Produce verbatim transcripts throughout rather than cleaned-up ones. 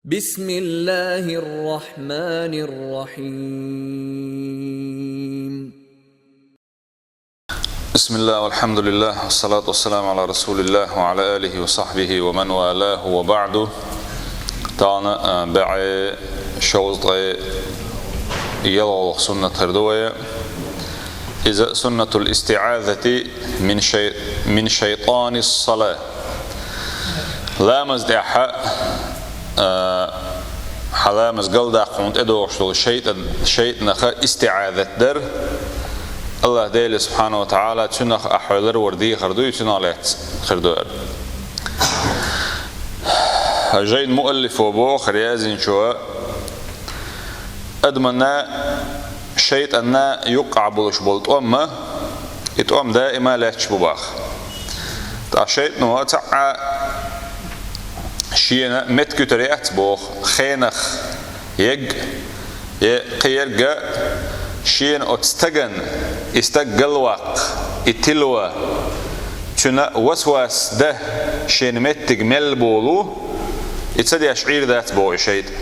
بسم الله الرحمن الرحيم. بسم الله والحمد لله والصلاة والسلام على رسول الله وعلى آله وصحبه ومن والاه وبعد. Тана, а, баъ шовзткъе ялгъалгъа суннат хир ду вай. Иза суннатул истиъазати мин шай-, мин шайтанис сала. Ламаз тӀехьа, а, хьа ламаз галдаккха хьуна тӀедогӀуш долу шайтӀан, шайтӀанах истиъазат дар. Аллаха Дела субхьанаху ва таӀала цунах ахь хьоьлар вара дехар дуй, цунах лаьцна хир ду аьлла. Жайн муаллифо боху, раьзначо, адаманна, шайтӀанна юккъахь болуш болу тӀом ма, и тӀом даима лаьтташ бу баха. Ткъа шайтӀано цхьаъ шена меттиг юьтур яц боху, хенах ерг, е кхин ерг а шена оцу стагана, и стаг галваккха, и тилла, цуьнан васвас дан шена меттиг мел болу, и ца деш Ӏийр дац боху и шайтӀа.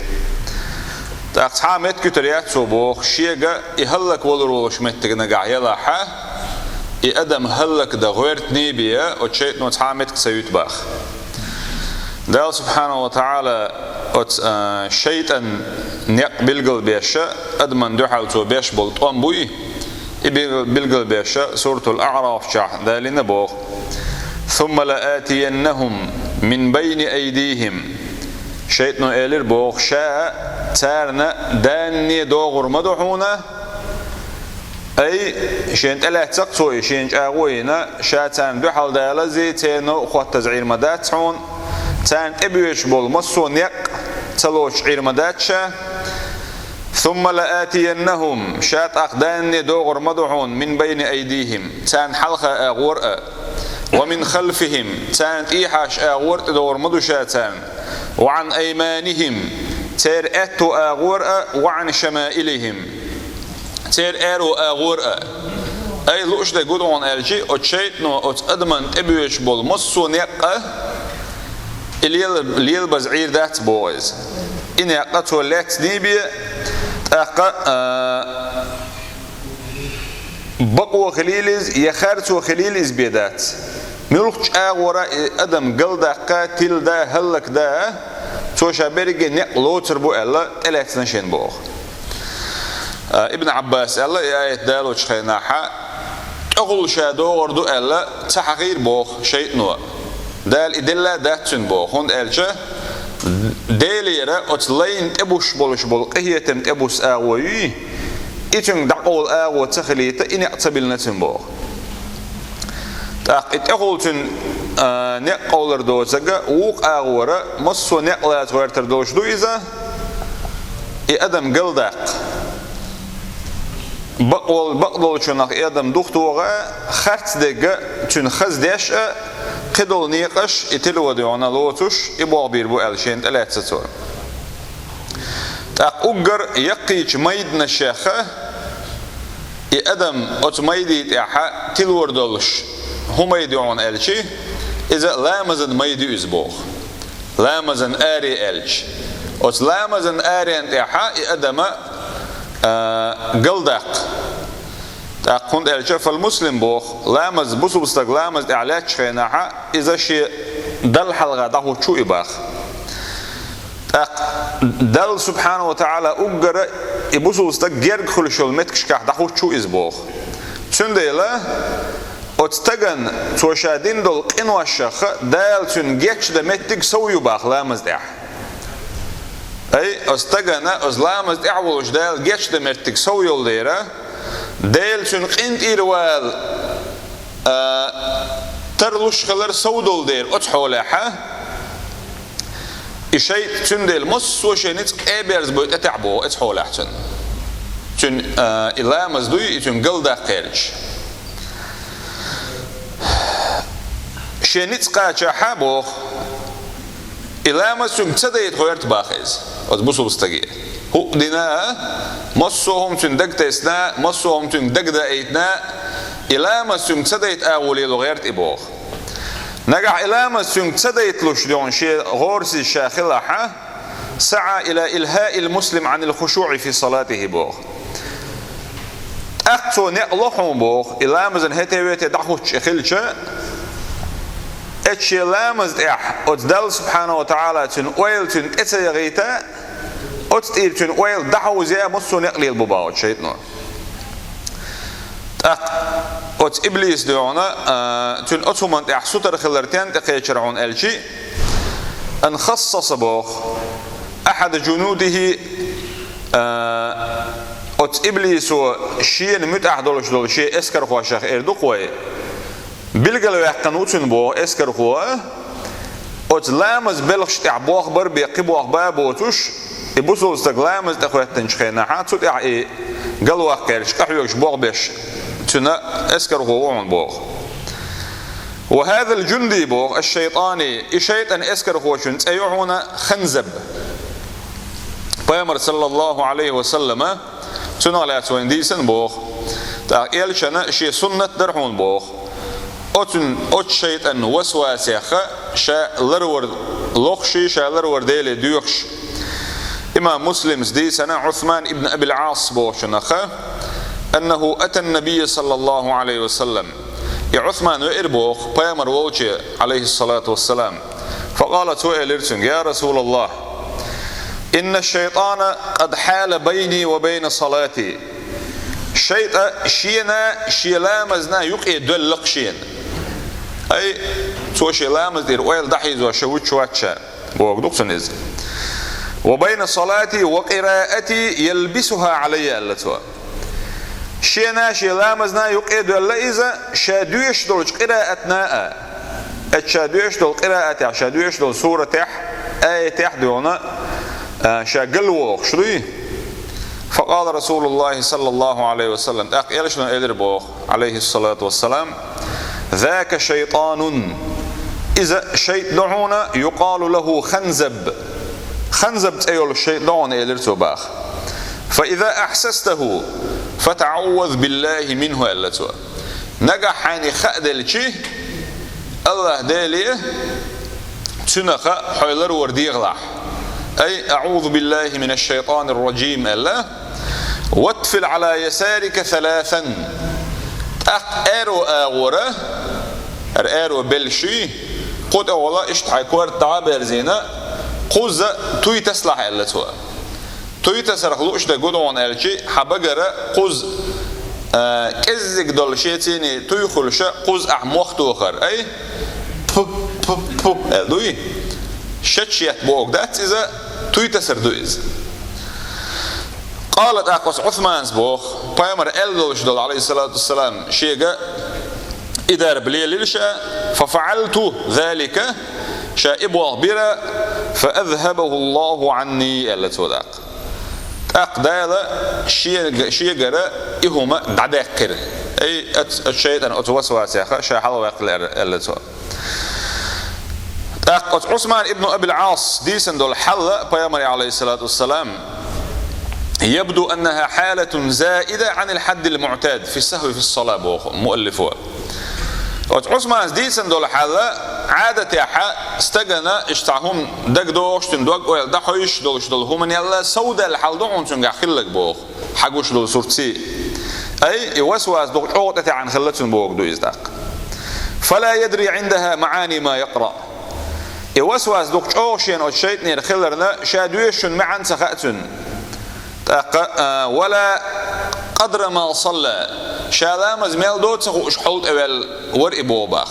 ТӀаккха цхьа а меттиг юьтур яц цо боху, шега и хӀаллаквалур волуш меттиг нагахь ялахьа, и адам хӀаллакдан гӀоьртаний бен оцу шайтӀано цхьа а меттиг ца юьту баха. Дала субхьанаху ва таӀала оцу, а, шайтӀан некъ билгалбеш, адаман дуьхьал цо беш болу тӀом буй, и бил-, билгалбеш Суратул АӀраф чохь далийна боху: «Сумма лаатияннахум мин байни айдихим». ШайтӀано элира боху, ша царна данне догӀур ма ду хьуна, ай, шена тӀелаьцна-кх цо и, шена чӀагӀо а йина, ша царна дуьхьал далази, церан новкъа хӀоттаза Ӏийр ма дац хьуна, царна тӀебоьдуш болу массо а некъ ца лоцуш Ӏийр ма дац ша. «Сумма лаатияннахум», ша тӀаккха данне догӀур ма ду хьуна, «мин байни айдихим», царна хьалха агӀор а, «ва мин халфихим», царна тӀехьаш агӀор а тӀедогӀур ма ду ша царна, «ва Ӏан айманихим», церан аьтту агӀор а, «ва Ӏан шамаилихим», церан аьрру агӀор а. Ай, лууш дерг гу хьуна аьлча, оцу шайтӀано оцу адаман тӀебоьдуш болу массо а некъ а, и лела-, лелабаза Ӏийр дац боху иза. И некъ а цо лаьцний бен, тӀаккха, а, бакъо хилийла иза, я харцо хилийла иза бен дац. Муьлххачу агӀора и адам галдаккха, тилла да, хӀаллакдан, цо ша берриге некъ лоцур бу аьлла, тӀелаьцна шена боху. А, Ибн Ӏаббаса аьлла, и аят далочу хенахьа, тӀехула ша догӀур ду аьлла, ца хьахийра боху шайтӀано. Дала и делла а дац цуьнан боху, хӀунда аьлча Делера оцу лайна тӀебуссуш болуш болу къинхетам тӀебусса агӀо юй, и цуьнга дӀакъовла агӀо ца хилийта, и некъ ца биллина цуьнан боху. ТӀаккха и тӀехула цуьнан, а, некъ къовлар доцург а, вукху агӀора массо а некъ лаца гӀоьртар долуш ду иза, и адам галдаккха. Бакъвол-, бакъдолчунах и адам духтогӀа, харц дерг а цуьнан хаза деш а, кхидолу некъаш и тилла ван дуьхьал лоцуш, и болх бийр бу аьлла шена тӀелаьцна цо. ТӀаккха уггар яккхийчу майданашех а, и адам оцу майдий тӀехьа тилор долуш, хӀун майда ю хьуна аьлча, иза ламазан майда ю иза боху. Ламазан аре аьлча. Оцу ламазан аренна тӀехьа и адама, а, галдаккха. ТӀаккха хӀунда аьлча, фал муслим боху, ламаз, бусулба стаг ламаз тӀехь лаьттачу хенахьа, иза шен Далла хьалха дӀахӀуттуш ву и баха. ТӀаккха Далла субхьанаху ва таӀала уггара и бусулба стаг герга хуьлуш йолу меттигашкахь дӀахӀуттуш ву иза боху. Цундела оцу стагана цо ша дина долу къиношех Дала цуьнан гечдан меттиг сов ю баха ламаз тӀехь. Ай, оцу стагана оцу ламаз тӀехь волуш Дала гечдан меттиг сов йолу дера, Дела цуьнан къинтӀера вала, а, тарлуш хилар сов долу дера оцу хьолехьа, и шайтӀа цундела массо а шен ницкъ кӀеберзабой тӀетаьӀ боху оцу хьолехь цуьнан. Цуьнан, а, и ламаз дуй, и цуьнан галдаккха кхерча. Шен ницкъ кхачахьа боху. И ламаз цуьнга ца дайта гӀерта баха иза, оцу бусулба стаге. ХӀуъа дина, массо а хӀума цуьнан дагатесна, массо а хӀума цуьнга дагадаийтина, и ламаз цуьнга ца дайта агӀо лело гӀерта и боху. Нагахь и ламаз цуьнга ца дайталуш дуьхьал шен гӀорасиз ша хилахьа, سعى إلى إلهاء المسلم عن الخشوع في صلاته боху. ТӀаккха цо некъ ло хьуна боху, и ламазан хӀетте-вете дӀахӀуттуш и хилча, эцу шен ламаза тӀехь оцу Далла субхьанаху ва таӀала цуьнан ойла цуьнан тӀе ца яхийта, оцу тӀера цуьнан ойла дӀахьовза массо а некъ лелабо боху оцу шайтӀано. ТӀаккха оцу иблис дуьйна, а, цуьнан оцу хӀуманна тӀехь сутара хилар стенна тӀекхечира хьуна аьлча, أن خصص боху, أحد جنوده, а, оцу иблисо шена муьтӀахь долуш долу шен эскархошах эр ду-кх вай. Билгалваьккхина ву цуьнан боху эскархо, оцу ламаза белхаш тӀехь болх бар бен кхин болх бан боцуш, и бусалба стаг ламаза тӀехӀоьттинчу хенахь, цу тӀехь и галваккха гӀерташ, къахьоьгуш болх беш, цуьнан эскархо ву хьуна боху. وهذا الجندي боху, الشيطاني, и шайтӀан эскархочун цӀе ю хьуна Ханзаб. Пайхамар, саллаллаху Ӏалайхи ва саллама, цунах лаьцна вайна дийцина боху. ТӀаккха элчанан шен суннат дара хьуна боху. Оцун, оцу шайтӀан васвасех ша ларвар лохуш, ша ларвар Деле доьхуш. Имам Муслимс дийцина Ӏусман ибн Абил Ӏас бохучунах, أنه أتى النبي صلى الله عليه وسلم. И Ӏусман веара боху, пайхамар волче, Ӏалайхиссалату вассалам. فقال, цо элира цуьнга: يا رسول الله، إن الشيطان قد حال بيني وبين صلاتي. ШайтӀа шена, шен ламазна юкъе доьлла-кх шена. Ай, цо шен ламаз тӀера ойла дӀахьийзош ша вуьтуш вац ша, бохург ду-кх цуьнан иза. وبين صلاتي وقراءتي يلبسها علي, аьлла цо. Шена, шен ламазна юкъе доьлла иза, ша доьшуш долчу къираатна а. Эцу ша доьшуш долу къираатехь, ша доьшуш долу суратехь, аятехь а дуьйна, а, ша галвохуш дуй. فقال رسول الله صلى الله عليه وسلم, тӀаккха элчано элира боху, Ӏалайхиссалату вассалам: ذاك شيطان, иза шайтӀа ду хьуна, يقال له خنزب. Ханзаб цӀе йолу шайтӀа ду хьуна, элира цо боху. فإذا أحسسته فتعوذ بالله منه, аьлла цо. Нагахь хьайна хаа делчи, АллахӀ Деле цуьнах хьо ларвар дехалахь. أي أعوذ بالله من الشيطان الرجيم, аьлла. واتفل على يسارك ثلاثا. ТӀаккха аьрру агӀора, хӀара аьрру белший, кху тӀехула иштта хьайн корта дӀа а берзийна, кхузза туй тасалахь, аьлла цо. Туй тасарх лууш дерг хӀун ду хьуна аьлчи, хьан багара кхузза, а, кӀеззиг долу шен цӀийнан туй хуьлуш, кхузза ахь мох тохар. Ай, пу, пу, пу, аьлла дуй. Шечъетта бохург дац иза, туй тасар ду иза. قال, тӀаккха оцу Ӏусманас боху, пайхамара аьлла долуш долу, Ӏалайхиссалату вассалам, шега и дарба лелира ша, ففعلت ذلك, ша и болх бира, فأذهبه الله عني, аьлла цо тӀаккха. ТӀаккха Дала шега-, шегара и хӀума дӀадаьккхира. Ай, оцу, оцу шайтӀан оцу васвасех ша хьалаваьккхира, аьлла цо. ТӀаккха оцу Ӏусман ибн Абил Ӏас дийцина долу хьал пайхамаре, Ӏалайхиссалату вассалам, يبدو أنها حالة زائدة عن الحد المعتاد في السهو في الصلاة, боху муаллифо. Оцу Ӏусманас дийцина долу хьал, Ӏадатехь стагана иштта цхьа хӀума дагадогӀуш, цуьнан дог-ойла дӀахьуьйсуш долуш долу хӀуманел совдаьлла хьал ду хьуна цуьнгахь хилларг, боху. Хьан гуш долу суртций. Ай, и васвас дукха чӀогӀа тӀетаьӀна хилла цуьнан, бохург ду иза тӀаккха. فلا يدري عندها معاني ما يقرأ. И васвас дукха чӀогӀа шена оцу шайтӀанера хиларна, ша доьшучун маьӀна ца хаьа цуьнан. ТӀаккха, а, ولا قدر ما صلى. Ша ламаз мел до ца хууш хьол тӀе ваьлла вара и, боху боху.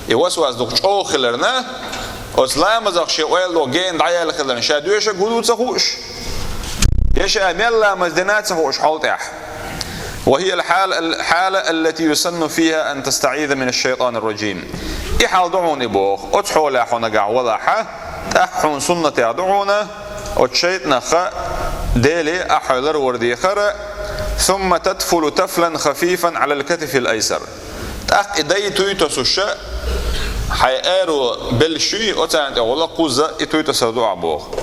И васвас дукха чӀогӀа хиларна, оцу ламазах шен ойла гена дӀаяьлла хиларна, ша доьшург хӀун ду ца хууш. Я ша мел ламаз дина ца хууш хьол тӀехь. وهي الحال-، الحالة التي يسن فيها أن تستعيذ من الشيطان الرجيم. И хьал ду хьуна и, боху, оцу хьолехь хьо нагахь валахь, тӀаккха хьуна суннатехь ду хьуна, оцу шайтӀанах Деле ахь хьо ларвар дехар, ثم تتفل تفلا خفيفا على الكتف الأيسر. ТӀаккха и дай туй тосуш, хьайн аьрру белший, оцарна тӀехула кхузза и туй тосар ду ахь, боху.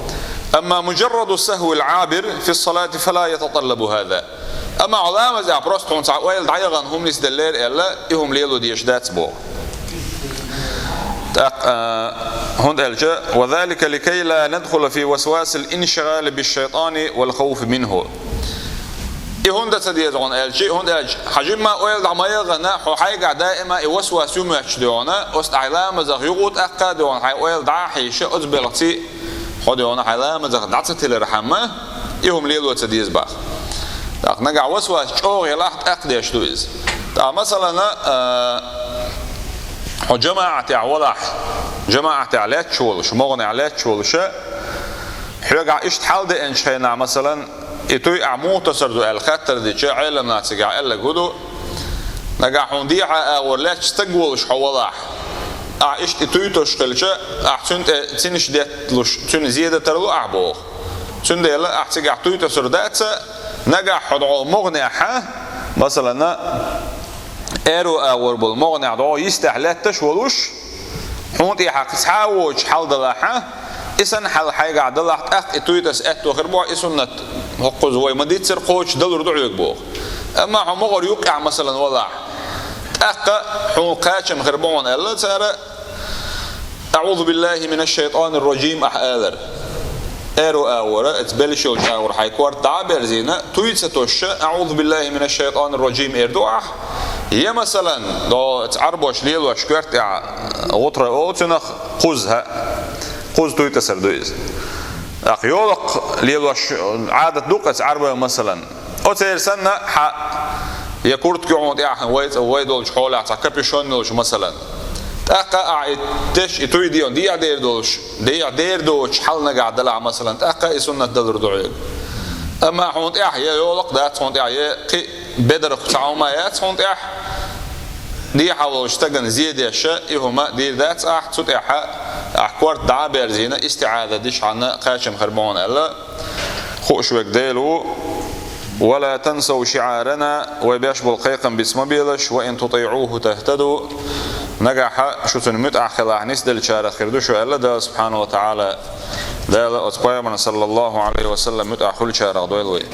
أما مجرد السهو العابر في الصلاة فلا يتطلب هذا. Амма хьо ламазехь просто хьуна цхьа ойла дӀаяхана хӀума нисделлера аьлла, и хӀума лело дезаш дац, боху. ТӀаккха, а, ХӀунда аьлча, «وذلك لكي لا ندخل في وسواس الانشغال بالشيطان والخوف منه». И хӀунда ца деза хьуна аьлча, хӀунда аьлча, хьажимма ойла дӀа ма яхана, хьо хьайгахь даима и васвас ю моьттуш дегӀана, оцу хьайн ламазах юкъу тӀаккха дегӀана, хьайн ойла дӀа а хьийша, оцу белхаций хьо дегӀана хьайн ламазах дӀа ца тиллархьама, и хӀума лело ца деза боху. ТӀаккха нагахь васвас чӀогӀа елахь, тӀаккха деш ду иза. ТӀаккха, масалана, а, хьо жамаӀатехь валахь, жамаӀатехь лаьтташ волуш, могӀанехь лаьтташ волуша, хьоьгахь иштта хьал деанчу хенахь, масалан, и туй ахь муха тосур ду аьлла хаттар дича, Ӏеламнаха цигахь аьлларг хӀун ду? Нагахь хьуна дехьа агӀор лаьтташ стаг волуш хьо валахь, ахь иштта и туй тосуш хилча, ахь цуьнан тӀе цинаш детталуш, цуьнан зен дан тарло ахь боху. Цундела ахь цигахь туй тосур дац, нагахь хьо дӀо могӀанехьа, масалана, аьрру агӀор болу могӀанехь дӀо йистехь лаьтташ волуш, хьуна тӀехьа цхьа а воцуш хьал далахьа, и санна хьал хьайгахь далахь, тӀаккха и туй таса аьтто хир боху, и суннат хӀокхуза вай ма-дийццара кхочуш далур ду хьоьга боху. Амма хьо могӀара юккъехь, масалан, валахь, тӀаккха хьуна кхачам хир бу хьуна аьлла цара, «أعوذ بالله من الشيطان الرجيم» ахь алар. Аьрру агӀора, оцу беллачу агӀор хьайн корта дӀа а берзийна, туй ца тосуша, «أعوذ بالله من الشيطان الرجيم» эр ду ахь. Я, масалан, до оцу Ӏарбоша лелош коьрта тӀехь гӀутра олу цунах, кхуза, хӀаъ. Кхуза туй тасар ду иза. ТӀаккха йолакх лелош Ӏадат ду-кх оцу Ӏарбойн, масалан. Оцеран санна хьан я куртка ю хьуна тӀехь, вай цӀа вай долчу хьолехь цхьа капюшон йолуш, масалан. ТӀаккха ахь и теш, и туй дегӀана дехьа дер долуш, дехьа дер доцуш хьал нагахь далахь, масалан, тӀаккха и суннат далур ду хьоьга. Амма хьуна тӀехь я йолакх дац хьуна тӀехь, я кхин бедарх цхьа хӀума яц хьуна тӀехь, дехьа волчу стагана зен деша, и хӀума дийр дац ахь, цу тӀехьа ахь корта дӀа а берзийна, истиӀаза дича хьуна кхачам хир бу хьуна аьлла, хууш верг Дела ву. «ولا تنسوا شعارنا», вай беш болу кхайкхам биц ма белаш, «وإن تطيعوه تهتدوا». Нагахь шу цунна муьтӀахь хилахь, нисделлачарах хир ду шу аьлла Дала субхьанаху ва таӀала. Дала оцу пайхамарна, саллаллаху Ӏалайхи ва саллам, муьтӀахь хуьлучарах дойла вай.